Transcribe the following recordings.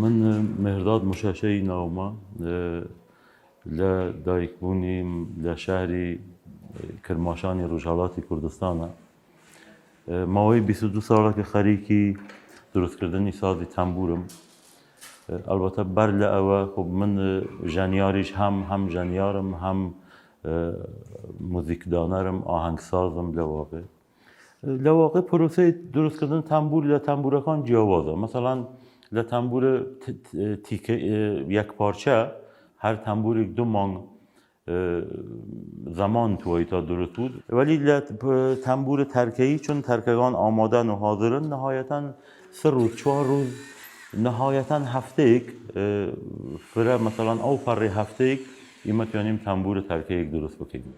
من مهرداد مشەشەی ناومە، لە دایکبوونیم لە شاری کرماشانی ڕۆژهەڵاتی کوردستانە. ماوەی 22 ساڵە کە خەریکی دروستکردنی سازی تەمبورم. ئەلبەتە بەر لە ئەوە خب من ژەنیاریش هەم هەم ژەنیارم هەم موزیکدانەرم، ئاهەنگسازم. لە واقع لە واقع پرۆسەی دروستکردن تەمبور لە تەمبورەکان جیاوازە. مەسەڵەن لە تەمبور یەک پارچە هەر تەمبورێک 2 مانگ زەمان توای تا دروست بود، وەلی لە تەمبور تەرکەیی چون تەرکەگان ئامادەن و حاضرن نهایەتەن 3 روز 4 روز نهایەتەن هەفتەیەک فرە مەسەڵەن ئەو پەڕی هەفتەیەک ئیمە توانیم تەمبور تەرکەیەک دروست بکەیم.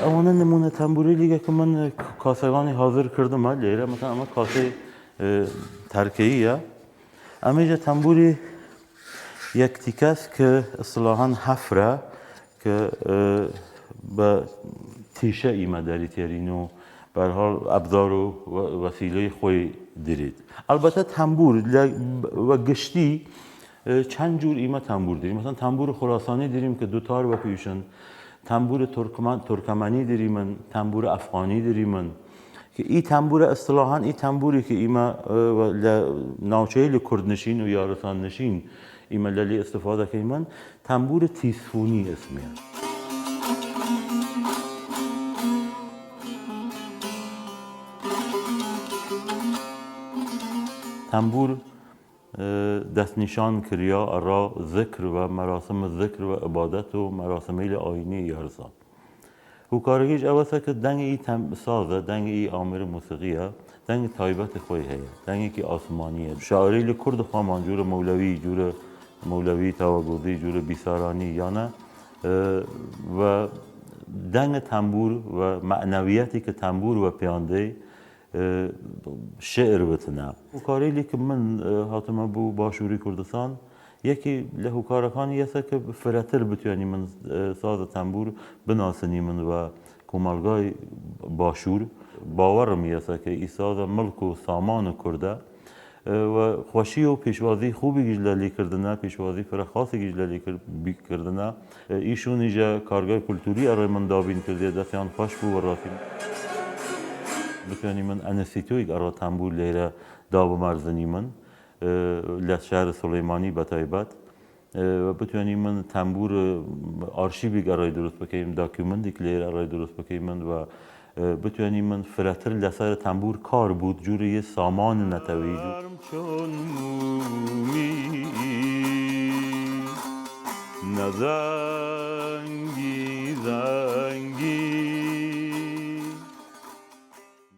ئەوانە نمونە تەمبوریلیگە کە من کاسەگانی حاضر کردمە لێرە. مثلا ئەمە کاسەی تەرکەییە، ئەمەیجە تەمبوری یەک تیکەس کە اصطلاحا هەفرە کە بە تیشە ئیمە دەری تێرین و بەرحاڵ ئەبزار و وەسیلەی خۆی دریت. ئەلبەتە تەمبور وە گشتی چەند جور ئیمە تەمبور داریم. مثلا تەمبور خراسانی داریم که دوتار بپیشن، تەمبور ترکمنی داریمن، تەمبور ئەفغانی داریمن که ئی تەمبور اصطلاحا ئی تەمبوری که ئیمە لە ناوچەیل کوردنشین و یارسان نشین ئیمە لەلی استفاده کەیمن تەمبور تیزفونی اسمیە. تەمبور دەسنیشان کریا ئەڕا ذکر و مەراسم ذکر و عبادەت و مەراسمەیل ئاینی یارسان. هووکارەگەیش ئەوەسە کە دەنگ ئی سازە، دەنگ ئی ئامر موسیقیە، دەنگ تایبەت خوەی هەیە، دەنگێکی ئاسمانیە. شاعرەیل کورد خوەمان جوورە مەولەوی، جوورە مەولەوی تاوەگۆزی، جوورە بیسارانی یانە و دەنگ تەمبور و مەعنەویەتی کە تەمبور وە پیان دەی شعر وتنە. هووکارەیلی کە من هاتمە بوو باشووری کوردستان یەکی لە هووکارەکانی یەسە کە فرەتر بتوانی من ساز تەمبور بناسنی من و کۆمەڵگای باشوور. باوەڕم یەسە کە ئی سازە مڵک و سامان کوردە و خوەشی و پیشوازی خوبیگیش لەلی کردنە، پیشوازی فرە خاسێگیش لەلی کردنە. ئی شوونیژە کارگای کولتوری ئەڕای من دابین کردیە، دەسیان خوەش بوو وەڕاسی بتوانی من ئەنستیتۆیگ ئەڕا تەمبور لەیرە دابمەرزنیمن لە شار سڵێمانی بەتایبەت و بتوانیمن تەمبور ئارشیویگ ئەڕای دروست بکەیم، داکیومنتێک لێرە ئەڕای دروست بکەیمن و بتوانیمن فرەتر لەسەر تەمبور کار بوود جوور یە سامان نەتەوەیی. چون مومی نەزەنگی زەنگ.